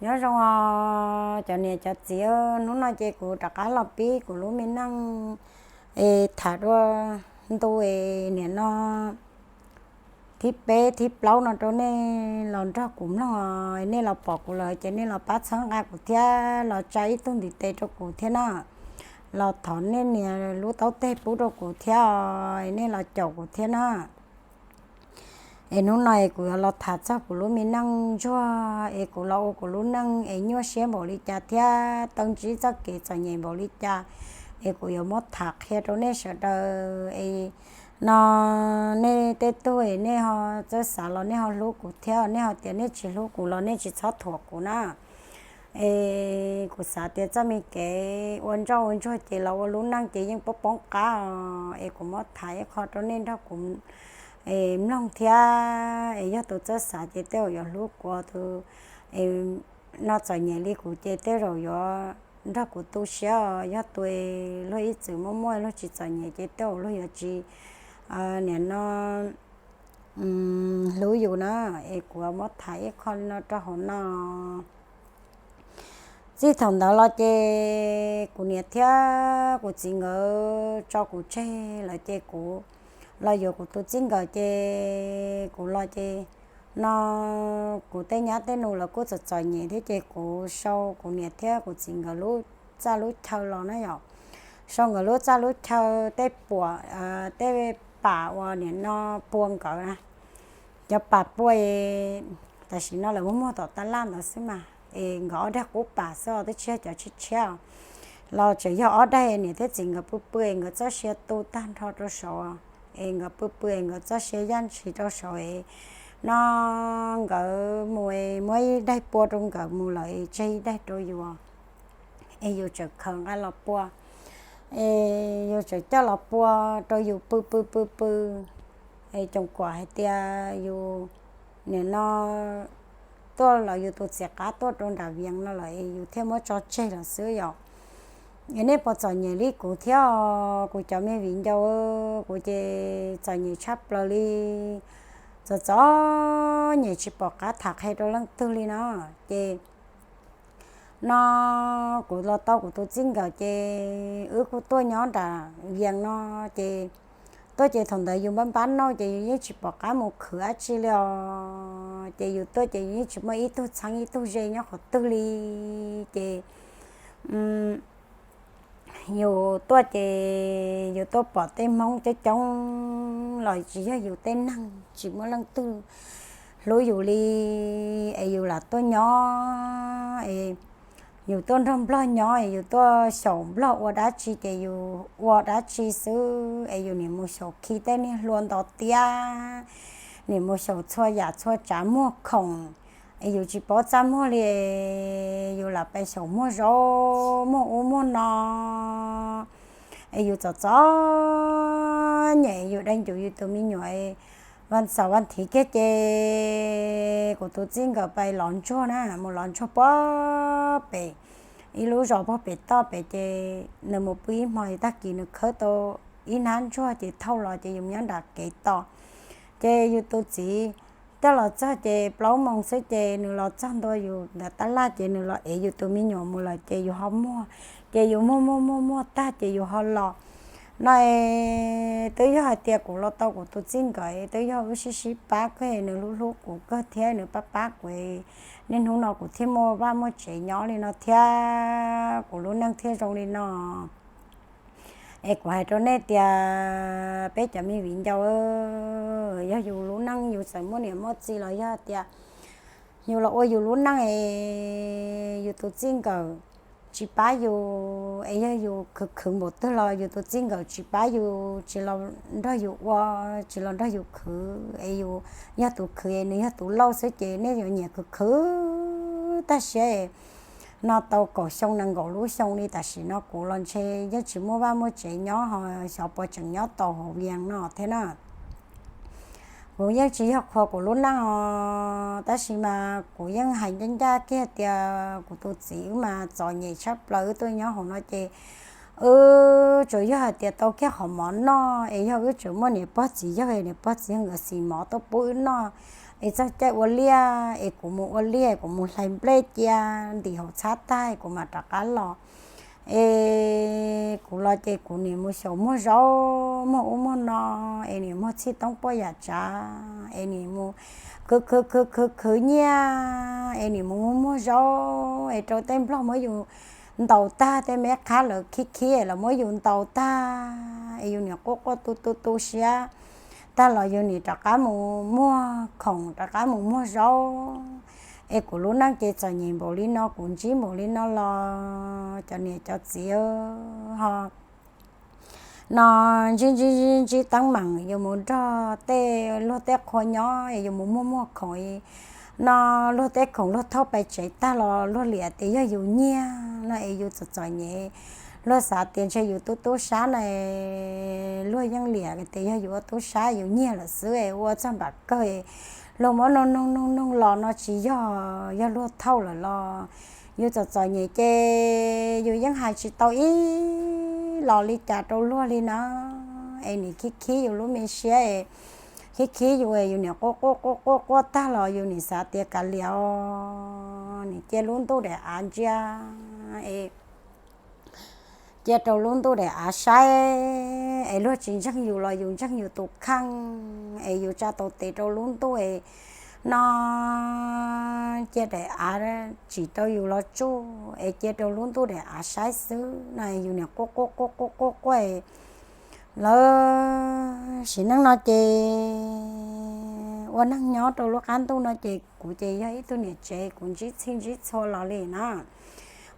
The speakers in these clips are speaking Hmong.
Nyob zoo os cov niam cov txiv, hnub no ces kuv rov qab los pib kuv lub me neej es tham dua ntu es nim no thib peb thib plaub no rau nej los nrog kuv mloog os. Nej los pom kuv lawm ces nej los pab txhawb nqa kuv thiab los tsa ib tug ntiv tes rau kuv thiab na. Los thov nej nias lub taub teg pub rau kuv thiab os, nej los caum kuv thiab na. Es hnub no es kuv yuav los tham txog kuv lub me neej ntsuag es kuv los ua kuv lub neej es nyuaj siab npaum li cas thiab tau ntsib txoj kev txom nyem npaum li cas, es kuv yuav muab tham qhia rau nej sawv daws es no nej tej tug es nej ho txawj xav los nej ho hlub kuv thiab, nej ho tias nej tsis hlub kuv los nej tsis txhob thuam kuv na. Es kuv xav tias txoj me kev ua ntsoj ua ntsuag ces los ua lub neej ces yeej poob poob qab os. Es kuv muab tham ib qho rau nej nrog kuv mloog thiab, es yog tus txawj xav ces tej zaum yuav hlub kuv, tus no txom nyem li kuv ces tej zaum yuav nrog kuv tu siab os. Yog tus luag ib txwm muaj muaj luag tsis txom nyem ces tej zaum luag yuav tsis nim no hlub yus na. Es kuv muab tham ib qho li no rau hauv no. Txij thaum ntawd los ces kuv niam thiab kuv txiv nkawd tso kuv tseg lawm ces kuv los yuav kuv tus txij nkawm ces kuv los ces no kuv tej nyab tej nus lawv kuj txom txom nyem thiab ces kuv sau kuv niam thiab kuv txiv nkawd lub txaj lub chaw los na yom. Sau nkawd lub txaj lub chaw tej puam tej pam uas nim no pua nkawd na. Cov pam pua tam sim no lawv muag muag tom taj laj ntawd xwb mas es nkawd ob daig qub pam xwb os, twb tsis yog cov tshiab tshiab os. Los tseem yog ob daig, niam thiab txiv nkawd pw pw es nkawd txoj sia tu tag nrho rau saud, es nkawd pw pw es nkawd txoj sia yaj ntshis rau saud es no nkawd mus es muab ib daig pua rau nkawd mus lawm es tseg ib daig rau yus, es yus tseem khaws nqa los pua, es yus tseem coj los pua rau yus pw pw pw pw. Es coom kuam hais tias yus nim no tuaj los yus tus txiv qab tuaj rau nram Vias no lawm es yus thiaj muab tso tseg lawm xwb yom. Es nej puas txom nyem li kuv thiab os kuv cov me viv ncaus? Kuv ces txom nyem tshaj plaws li, txom txom nyem tsis pom qab tham qhia rau leej twg li no. Ces no kuv los tau kuv tus txij nkawm ces wb kuj tuaj nyob nram Vias no ces tuaj ces thaum ntawd yus npab npab nauj ces yus yeej tsis pom qab mus khwv dab tsi li os. Ces yus tuaj ces yus yeej tsis muaj ib tug txheeb ib tug ze nyob qhov twg li. Ces yus tuaj ces yus tuaj pom tej Hmoob coob coob los tsis yog yus tej neeg, tsis muaj leej twg hlub yus li. Es yus lam tuaj nyob es yus tuaj nrog Nplog nyob es yus tuaj xyaum Nplog ua dab tsi ces yus ua dab tsi xwb. Es yus nim mus xyaum khi tej niag hlua nto tiab, nim mus xyaum txhua yam txhua tsav muag khoom, es yus tsis paub txaj muag li. Yus lam pes xyaum muag zaub muag ub muag no, es yus txom txom nyem yus dai ncuv yus tus me nyuam. Vas xaum vas thiv kiag ces kuv tus txij nkawm pais lov ntsuag na, mus lov ntsuag puag pem ib lub zos puag pem toj pem ces nws mus pw ib hmo tag kis nws khawb tau ib hnab ntsuag ces thauj los ces yus nyob nram kev tos. Ces yus tus txiv coj los txog ces plaub moos xwb ces nws los txog ntua yus ntawm tab laj ces nws los ev yus tus me nyuam mus lawm ces yus ho muag, ces yus muag muag muag muag tag ces yus ho los. No twb yog hais tias kuv los tau kuv tus txij nkawm twb yog wb sib sib pab kawg, nws hlub hlub kuv kawg thiab nws pab pab kuv, niaj hnub no kuv thiaj muaj vaj muaj tsev nyob li no thiab kuv lub neej thiaj zoo li no. Es kuv hais rau nej tias peb cov me viv ncaus, yog yus lub neej yus txawm muaj niam muaj txiv los yog tias yus los ua yus lub neej es yus tus txij nkawm tsis pab yus, es yog yus khwv khwv npaum twg los yus tus txij nkawm tsis pab yus, tsis los nrog yus ua, tsis los nrog yus khwv, es yus yog tus khwv es nws yog tus lauj xwb ces nej yuav nyiam khwv khwv tag siab. No tau kaum xyoo nees nkaum lub xyoo li tam sim no kuv los ntshe yeej tsis muaj vaj muaj tsev nyob ho xyov puas tseem nyob tau hauv Vias no thiab na. Kuv yeej tsis yog qhuas kuv lub neej os, tab sis mas kuv yeej hais ncaj ncaj kiag tias kuv tus txiv wb mas txom nyem tshaj plaws, wb tuaj nyob hauv no ces wb tsuas yog hais tias tau kiag qhov mov noj, es yog wb tseem muaj niam pog txiv yawg, niam pog txiv yawg nkawd xis mov tuaj pub wb noj, es txog caij ua liaj es kuv mus ua liaj, kuv mus hlais nplej cia ntim hauv txhab tag kuv mam rov qab los. Es kuv los ces kuv nim mus xyaum muag zaub muag ub muag no, es nim muag txhij toob puab yam tsav, es nim mus khwv khwv khwv khwv khwv nyiaj, es nim mus muag muag zaub, es rau tej nplog muab yus ntaus tag, tej me qhab lawv khib khib los muab yus ntaus tag, es yus nim quaj quaj tu tu tu siab tag los yus nim rov qab mus muag khoom, rov qab mus muag zaub. Es kuv lub neej ces txom nyem npaum li no, kuv ntsib npaum li no los cov niam cov txiv ho no ntsib ntsib ntsib teeb meem, yus mus nrog tej luag tej qhua nyob, yus mus muag muag khoom no, luag tej khoom luag thauj pais tsev tag los luag liam tias yog yus nyiag no es yus txom txom nyem. Luag xav tias ntshe yus tub tub sab no, luag yeej liam tias yog yus ua tub sab yus nyiag lawm xwb es ua txog npam kawg, luag muab noog noog noog noog los no tsis yog, yog luag thauj lawm los yus txom txom nyem ces yus yeej hais tsis tau ib los li cas rau luag li na. Es nim khib khib yus lub me siab, khib khib yus, yus nim quaj quaj quaj quaj quaj tag los yus nim xav tias kav liam os, nim cia lub ntuj daim av ntsia es cia rau lub ntuj daim av saib, es luag tsis ntseeg yus los yus ntseeg yus tus kheej, es yus tsa tau tes rau lub ntuj es no cia daim av tsim rau yus los tsuj, es cia rau lub ntuj daim av saib xwb no, yus nim quaj quaj quaj quaj quaj quaj lawm. Sim neej no ces ua neeg nyob rau lub qab ntuj no ces kuv ces yog ib tug niam tsev, kuv ntsib txhij ntsib txhua los li na.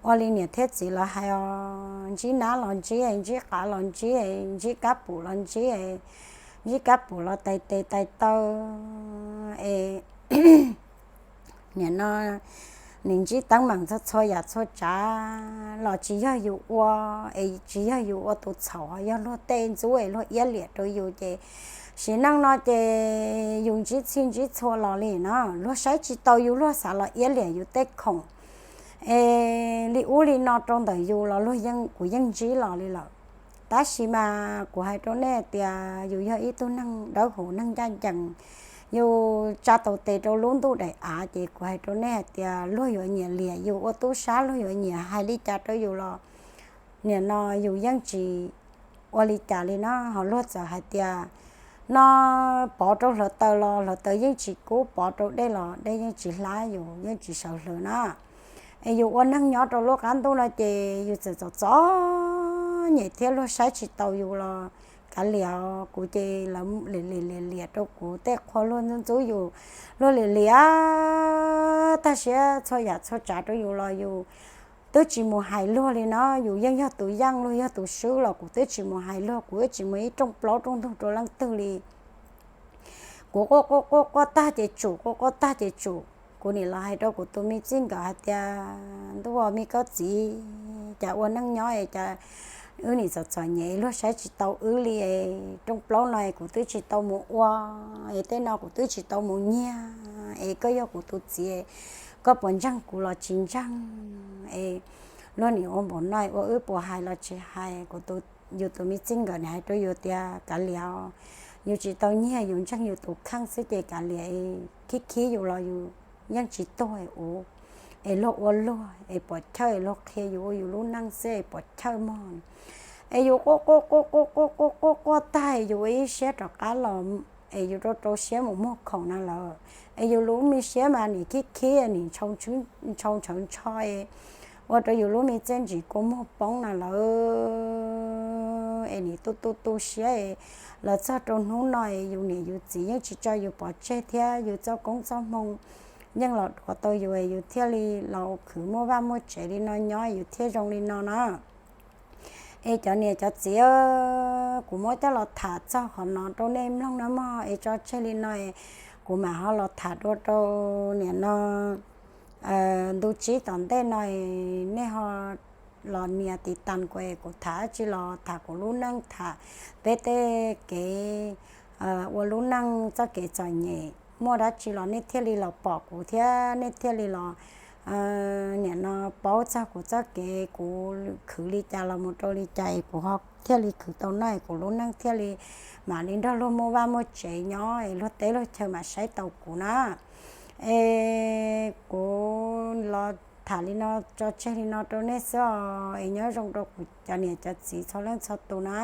Ua li niam thiab txiv los hais os, ntsib nab los ntsib, ntsib qav los ntsib, ntsib kab pum los ntsib, ntsib kab pum los tais tes tais taw es nim no nim ntsib teeb meem txhua txhua yam txhua tsav los tsis yog yus ua, es tsis yog yus ua tus txhaum, yog luag tej ntxub es luag iab liam rau yus ces sim neej no ces yus ntsib txhij ntsib txhua los li no, luag saib tsis tau yus, luag xav los iab liam yus tej khoom. Es li ub li no rau ntawm yus los luag yeej, kuv yeej ntsib los li lawm. Tab sis mas kuv hais rau nej tias yus yog ib tug neeg dawb huv neeg ncaj ncees, yus tsa tau tes rau lub ntuj daim av ces kuv hais rau nej hais tias luag yuav nyiam liam yus ua tub sab, luag yuav nyiam hais li cas rau yus los nim no yus yeej tsis ua li cas li na. Ho luag txawm hais tias no pov rau hluav taws los hluav taws yeej tsis kub, pov rau dej los dej yeej tsis hlab, yus yeej tsis sawv hlwv na. Es yus ua neeg nyob rau lub qab ntuj no ces yus txawm txom txom nyem thiab luag saib tsis tau yus los kav liam, kuv ces lawv liam liam liam rau kuv tej qhua, luag ntxub ntxub yus, luag liam liam tag siab txhua yam txhua tsav rau yus los yus twb tsis mus hais luag li no. Yus yeej yog tus yeej, luag yog tus swb los kuv twb tsis mus hais luag, kuv twb tsis muaj ib rooj plaub rooj ntug rau leej twg li. Kuv quaj quaj quaj quaj tag ces tsum, quaj quaj tag ces tsum. Kuv nim los hais rau kuv tus me txij nkawm hais tias ntuj, me koj txiv, cas ua neej nyob es cas wb nim txom txom nyem, luag saib tsis tau wb li. Rooj plaub no kuv twb tsis tau mus ua, es tej no kuv twb tsis tau mus nyiag, es koj yog kuv tus txiv, koj puas ntseeg kuv los tsis ntseeg? Es luag nim ua npaum no ua wb puas hais los tsis hais? Kuv tus, yus tus me txij nkawm nim hais rau yus tias kav liam, yus tsis tau nyiag, yus ntseeg yus tus kheej xwb ces kav liam, khib khib yus los yus yeej tsis tuag ua, es luag ua luag es puas chawj, es luag qhia yus ua yus lub neej xwb es puas chawj mog. Es yus quaj quaj quaj quaj quaj quaj quaj tag yus ua ib siab rov qab los, es yus rau rau siab mus muag khoom na lawm. Es yus lub me siab mas nim khib khib nim ntshaus ntshawv ntsho, ua rau yus lub me txiaj ntsim kua muag poob na lawm. Es nim tu tu tu siab, los txog rau hnub no yus niam yus txiv yeej tsis tso yus pov tseg thiab yus txoj koob txoj hmoo yeej los duav tau yus, yus thiaj li los khwv muaj vaj muaj tsev li no nyob, yus thiaj zoo li no na. Es cov niam cov txiv, kuv muab coj los tham txog qhov no rau nej mloog na mog, es tso tseg li no, kuv mam ho los tham dua rau nim no ntu tsib tom ntej no, nej ho los nias tiv tas kuv, kuv tham dab tsi los tham kuv lub neej, tham peb tej kev ua lub neej txoj kev txom nyem, muaj dab tsi los nej thiaj li los pom kuv thiab nej thiaj li los nim no paub txog kuv txoj kev, kuv khwv li cas los mus rau li cas es kuv ho thiaj li khwv tau noj es kuv lub neej thiaj li mam li nrog luag muaj vaj muaj tsev nyob es luag teb luag chaw mam saib taus kuv na. Es kuv los tham li no tso tseg li no rau nej xwb os, es nyob zoo rau kuv cov niam cov txiv txhua leej txhua tus na.